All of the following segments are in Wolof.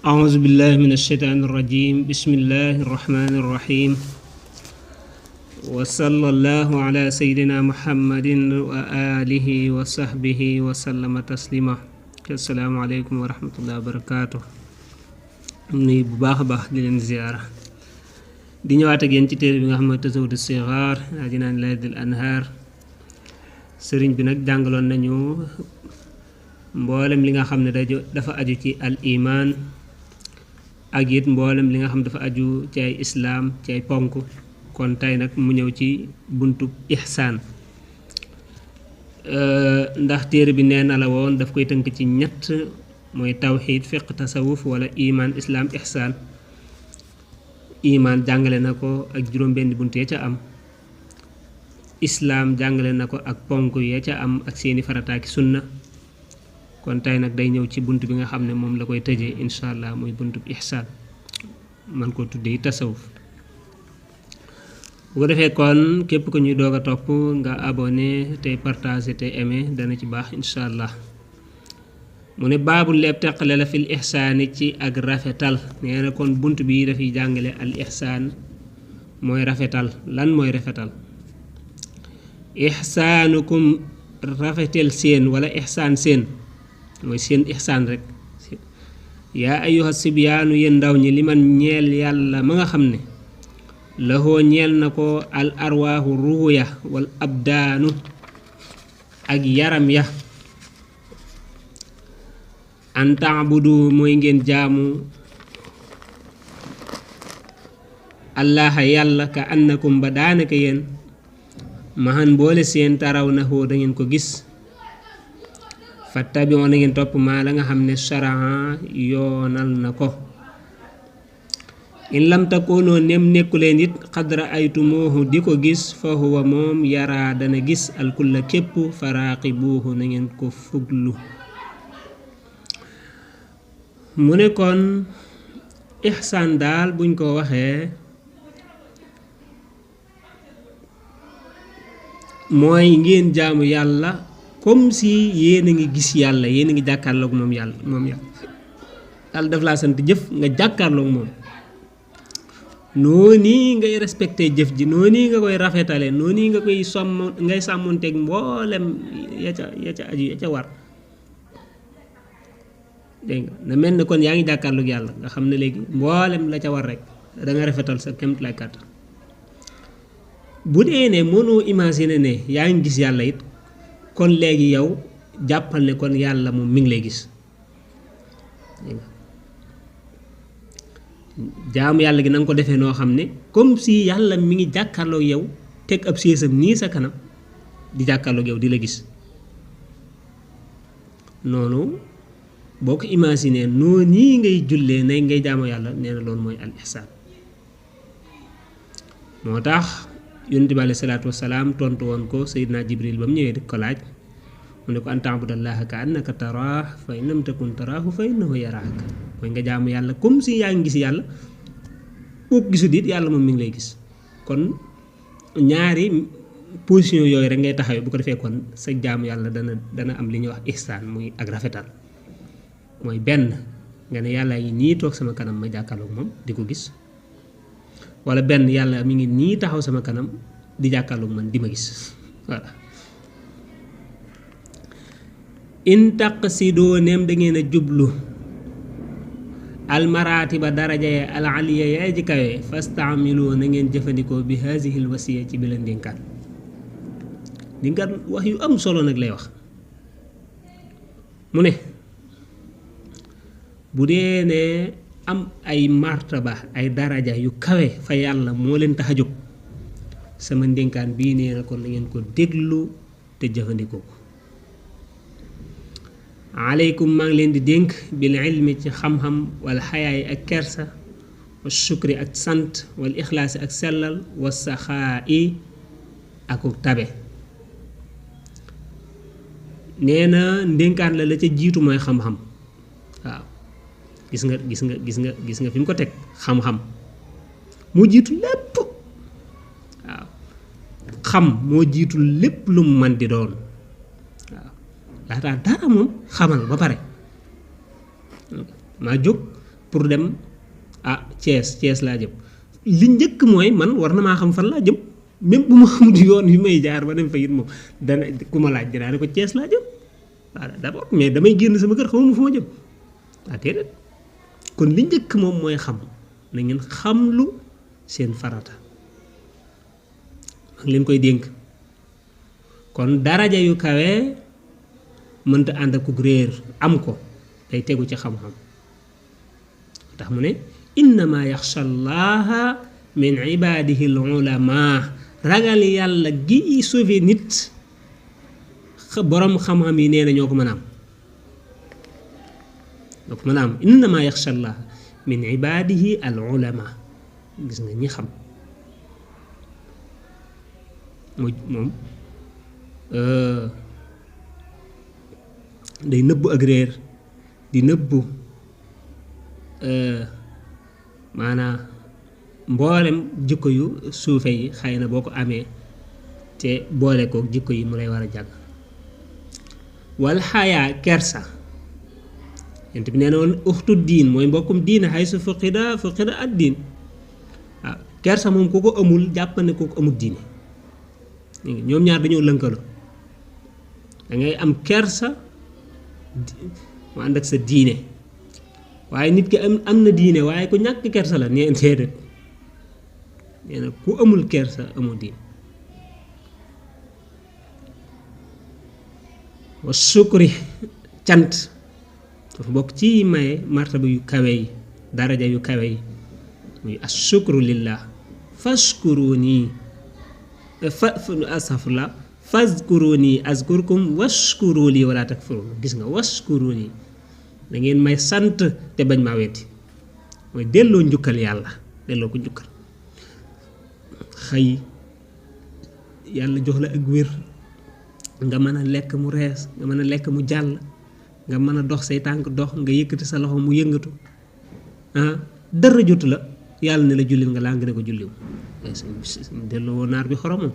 أعوذ بالله من الشيطان الرجيم بسم الله الرحمن الرحيم وصلى الله على سيدنا محمد وآله وصحبه وسلم تسليما السلام عليكم ورحمة الله وبركاته nuyu bu baax a baax di leen ziyaara di ñëwaat ak yéen ci téere bi nga xam ne Tazawudu Sixaar Jinaan Laydil Anhaar sëriñ bi nag jàngaloon nañu mboolem li nga xam ne dafa aju ci al iman ak it mboolem li nga xam dafa aju ci ay islaam ci ay ponk kon tey nag mu ñëw ci buntu ihsaan ndax téere bi nee na la woon daf koy tënk ci ñett mooy tawxiid fiq tasawuf wala iman islaam ihsaan iman jàngale na ko ak juróom-benn bunt ya ca am islaam jàngale na ko ak ponk ya ca am ak seeni farataaki sunna kon tey nag day ñëw ci bunt bi nga xam ne moom la koy tëjee incha allah muy buntu ihsaan man koo tuddee tasawuf bu ko defee kon képp ko ñuy doog a topp nga abonné tey partagé tey aimé dana ci baax incha allah mu ne baabu lépp teqale la fil ihsaani ci ak rafetal nee na kon bunt bi dafay jàngale al ihsaan mooy rafetal lan mooy rafetal ihsaanukum rafetal seen wala ihsaan seen mooy seen ihsaan rek yaa ayyuha sibyaanu yéen ndaw ñi li man ñeel yàlla ma nga xam ne lahoo ñeel na ko al arwaahu ruuhu ya wal abdaanu ak yaram ya an taabudu mooy ngeen jaamu allaha yàlla ka annakum ba daanaka yéen mahan boole seen taraw na hoo da ngeen ko gis fattabi'u na ngeen topp maa la nga xam ne sharaa yoonal na ko in lam takoonoo nem nekkuleen it xadra aytumoohu di ko gis fa huwa moom yaraa dana gis alkulla képp faraaqibuuhu na ngeen ko fuglu mu ne kon ihsaan daal buñ ko waxee mooy ngeen jaamu yàlla comme si yéen a ngi gis yàlla yéen a ngi jàkkaarloog moom yàlla yàlla daf laa sant jëf nga jàkkaarloog moom noonu ngay respecté jëf ji noonu nga koy rafetale noonu nga koy ngay sàmmonteeg mboolem ya ca aju ya ca war dégg nga na mel ne kon yaa ngi jàkkaarloog yàlla nga xam ne léegi mboolem la ca war rek da nga rafetal sa kémt lay kàttan bu dee ne mënoo imaginer ne yaa ngi gis yàlla it kon léegi yow jàppal ne kon yàlla moom mi ngi lay gis jaamu yàlla gi na nga ko defee noo xam ne comme si yàlla mi ngi jàkkaarloog yow teg ab séesam nii sa kanam di jàkkaarloog yow di la gis noonu boo ko imaginer noonu nii ngay jullee ne ngay jaamu yàlla nee na loolu mooy al ihsaan moo tax yonent bi alayhi salaatu wasalaam tontu woon ko Seydina Jibril ba mu ñëwee di ko laaj mu ne ko an ta'budallaha ka annaka taraah fa in lam takun taraahu fa innahu yaraaka mooy nga jaamu yàlla comme si yaa ngi gis yàlla boo gisut it yàlla moom mi ngi lay gis kon ñaari position yooyu rek ngay taxawee bu ko defee kon sa jaamu yàlla dana am li ñuy wax ihsaan muy ak rafetal mooy benn nga ne yàlla yi nii toog sama kanam ma jàkkaarloog moom di ko gis wala benn yàlla mi ngi nii taxaw sama kanam di jàkkaarloog man di ma gis voilà in taqsidoo neem da ngeen a jublu almaratiba daraja ya al aliya yaay ji kawe fastaamiloo na ngeen jëfandikoo bi haazihil wasiya ci bi la ndénkaan wax yu am solo nag lay wax mu ne bu dee ne am ay martaba ay daraja yu kawe fa yàlla moo leen tax a jóg sama ndénkaan bii nee na kon na ngeen ko déglu te jëfandikoo ko aleykum maa ngi leen di dénk bil ilmi ci xam-xam wala xayaay ak kersa wa shukri ak sant wal ixlaasi ak sellal wa saxaa'i ak tabe nee na ndénkaan la ca jiitu mooy xam-xam waaw gis nga fi mu ko teg xam-xam moo jiitu lépp waaw xam moo jiitu lépp lu mu man di doon laataa dara moom xamal ba pare maa jóg pour dem Thiès laa jëm li njëkk mooy man war na maa xam fan laa jëm même bu ma xamut yoon yu may jaar ba dem fa it moom dana ku ma laaj dinaa ne ko Thiès laa jëm waaw d'abord mais damay génn sama kër xamuma fu ma jëm déedéet kon li njëkk moom mooy xam na ngeen xamlu seen farata maa ngi leen koy dénk kon daraja yu kawe mënta ànd ak réer am ko day tegu ci xam-xam tax mu ne innama yaxsha llaha min ibadihi al ulama ragal yàlla gi sauvé nit borom xam-xam yi nee na ñoo ko mën a am innama yaxsha llaha min ibadihi al ulama gis nga ñi xam moom day nëbbu ak réer di nëbbu maanaam mboolem jikko yu suufe yi xëy na boo ko amee te boole ko jikko yi mu lay war a jàng wal xayaa kersa yent bi nee na woon uxtu diin mooy mbokkum diine xay su fuqida ad diin waaw kersa moom ku ko amul jàpp ne ku ko amul diine ñoom ñaar dañoo lënkaloo da ngay am kersa mu ànd ak sa diine waaye nit ki am na diine waaye ku ñàkk kersa la nee déedéet nee na ku amul kersa amul diine wa sukri cant dafa bokk ci maye martaba yu kawe yi daraja yu kawe yi muy as-sukru lillah fashkuruni astafurlah fazkuruni azkurkum washkuru li wala takfurun gis nga washkuruni da ngeen may sant te bañ maa wetti mooy delloo njukkal yàlla delloo ko njukkal xëy yàlla jox la ak wér nga mën a lekk mu rees nga mën a lekk mu jàll nga mën a dox say tànk dox nga yëkkati sa loxo mu yëngatu dara jotu la yàlla ne la jullil nga laa nga ne ko julliw delloo woo naar bi xoromam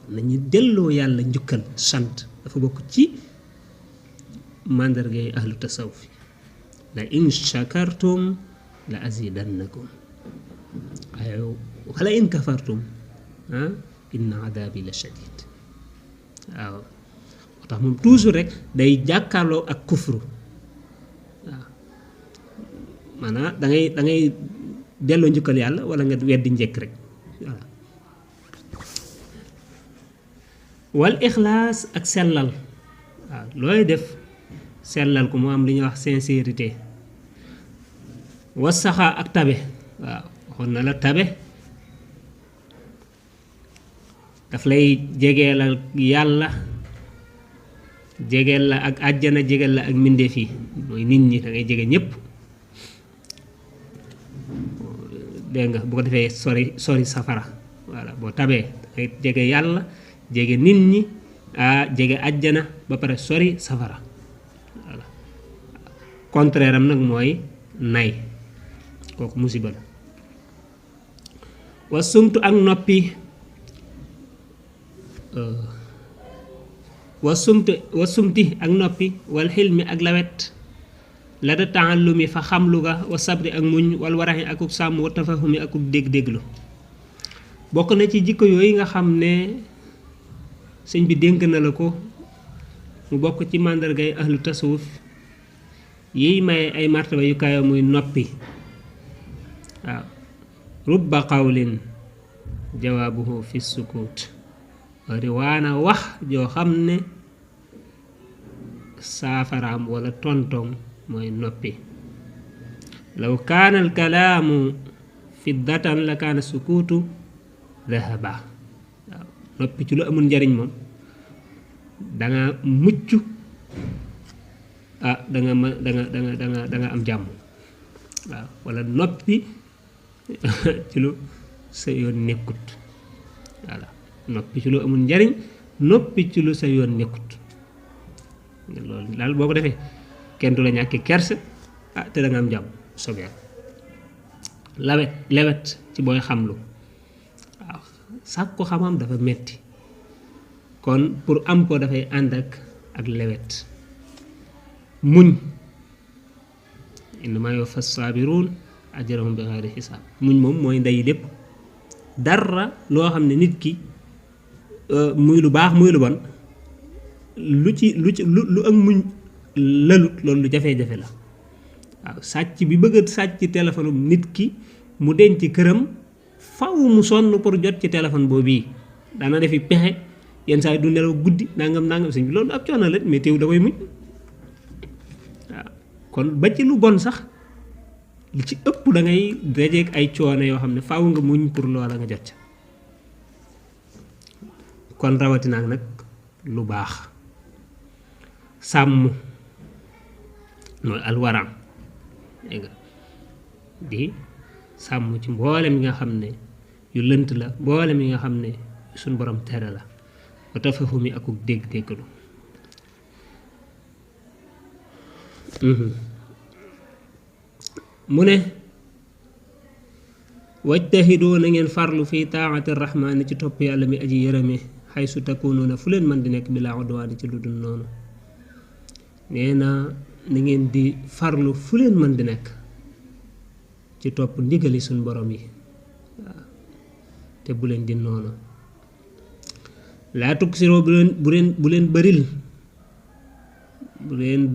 nañu delloo yàlla njukkal sant dafa bokk ci màndargay ahlu tasawuf la in shakartum la azidannakum waaye wala in kafartum inna adabi la shadid waaw moo tax moom toujours rek day jàkkaarloo ak kufru waaw maanaam da ngay delloo njukkal yàlla wala nga weddi njëkk rek voilà wal ixlaas ak sellal waaw looy def sellal ko mu am li ñuy wax sincérité wasaxaa ak tabe waaw waxoon na la tabe daf lay jegeelal yàlla jegeel la ak àjjana jegeel la ak mbindeef yi mooy nit ñi da ngay jege ñépp dégg nga bu ko defee sori safara voilà boo tabee da ngay jege yàlla jege nit ñi jege àjjana ba pare sori safara voilà contraire am nag mooy nay kooku musiba la wa sumtu ak noppi wa sumti ak noppi wal xilmi ak lawet la da taallumi fa xamlu ga wa sabri ak muñ wal waraxi akuk sàmm wa tafahumi akuk dégg-dégglu bokk na ci jikko yooyu nga xam ne sëñ bi dénk na la ko mu bokk ci màndargay ahlu tasawuf yiy maye ay martaba yu kayo muy noppi waaw rubba qawlin jawaabuhu fi sukut riwaana wax joo xam ne saafaraam wala tontom mooy noppi law kaana al kalaamu fiddatan la kaana sukuutu dahaba waaw noppi ci lu amul njariñ moom danga mucc danga am jàmm waaw wala noppi ci lu sa yoon nekkut voilà noppi ci lu amul njariñ noppi ci lu sa yoon nekkut loolu daal boo ko defee kenn du la ñàkki kersa te da nga am jàmm soobee lewet ci booy xamlu waaw sàkk ko xamam dafa metti kon pour am ko dafay ànd ak lewet muñ innamaa yuwaffa as-saabiruun ajrahum bi ghayri hisaab. muñ moom mooy ndey lépp. dara loo xam ne nit ki muy lu baax muy lu bon lu ak muñ lalut loolu lu jafe-jafe la. waaw sàcc bi bëgg a sàcc téléphone nit ki mu denc këram faw mu sonn pour jot ci téléphone boobu yi daana defi pexe yenn saa yi du nelaw guddi nangam sëñ bi loolu ab coono la mais teew da koy muñ. waaw kon ba ci lu bon sax li ci ëpp da ngay dajeeg ay coono yoo xam ne faw nga muñ pour loola nga jot ca. kon rawatina nag lu baax sàmm mooy alwaraam dégg nga di sàmm ci mboolem yi nga xam ne yu lënt la mboolem yi nga xam ne suñ borom tere la ba tafahumi akuk dégg-déggalu. mu ne wajtahidu na ngeen farlu fi taati rahmaani ci topp yàlla mi aji yërëme xaysu takunuuna fu leen mën di nekk bi laa udwaani ci lu dul noonu. nee na ngeen di farlu fu leen mën di nekk ci topp ndigali suñ borom yi waaw te bu leen di noonu. laa tuksiroo bu leen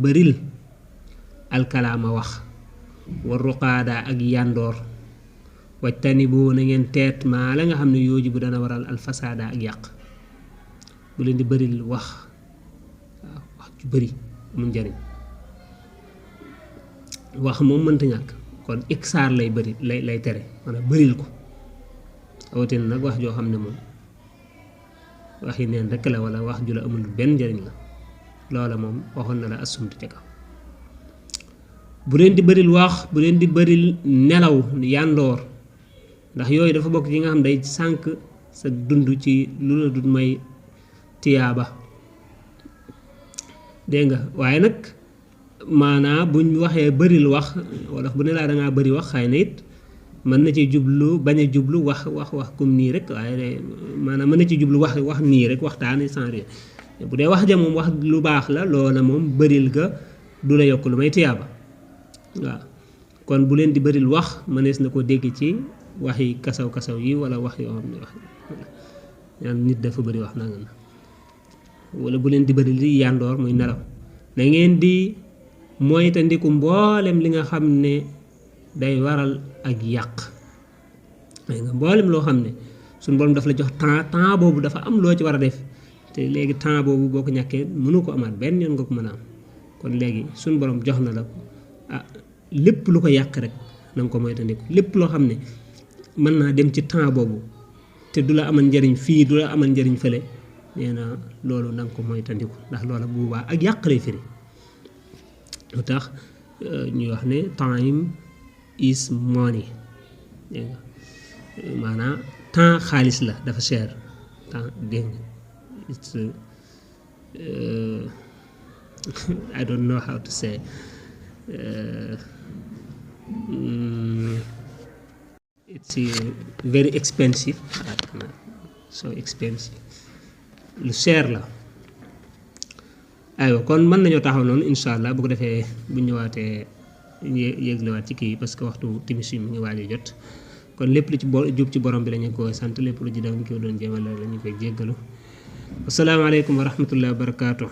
bëril alkalaama wax war ruqaada ak yandoor wajtani bu na ngeen teet maa la nga xam ne yooju bu dana waral alfasaada ak yàq. bu leen di bëril wax waaw wax ju bëri amul njariñ. wax moom mënta ñàkk kon iksaar lay bëri lay tere maanaam bëril ko awatina nag wax joo xam ne moom wax yi neen rekk la wala wax ju la amul benn njariñ la loola moom waxoon na la asumtu ca kaw. bu leen di bëril wax bu leen di bëril nelaw yandoor ndax yooyu dafa bokk ci nga xam day sànq sa dund ci lu la dut may tiyaaba dégg nga. waaye nag maanaa buñ waxee bëril wax wala bu ne laa dangaa bëri wax xëy na it mën na ci jublu bañ a jublu wax comme nii rek waaye maanaam mën na ci jublu wax nii rek waxtaane sans rien. bu dee wax ja moom wax lu baax la loola moom bëril ga du la yokk lu may tiyaaba waaw. kon bu leen di bëril wax mënees na ko dégg ci waxi kasaw yi wala wax yoo xam ne wax ñaan nit dafa bëri wax nanga na wala bu leen di bëril di yandoor muy nelaw. na ngeen di moytandiku mboolem li nga xam ne day waral ak yàq. nga mboolem loo xam ne suñu borom dafa la jox temps boobu dafa am loo ci war a def te léegi temps boobu boo ko ñàkkee mënu ko amaat benn yoon nga ko mën a am. kon léegi suñu borom jox na la lépp lu ko yàq rek na nga ko moytandiku lépp loo xam ne mën naa dem ci temps boobu te du la amal njariñ fii du la amal njariñ fële nee na loolu na nga ko moytandiku ndax loola bu boobaa ak yàq lay firi. lu tax ñuy wax ne time is money dégg nga maanaam temps xaalis la dafa cher temps dégg nga it's I don't know how to say it's very expensive so expensive lu cher la. aywa kon mën nañoo taxaw noonu incha allah bu ko defee bu ñëwaatee yëglewaat ci kii parce que waxtu timis yi mu ngi waaj a jot. kon lépp lu ci jub ci borom bi la ñu koy sant lépp lu ci daw ñu ko doon jéemal la ñu koy jéggalu. asalaamaaleykum wa rahmatullahi wa barakaatu.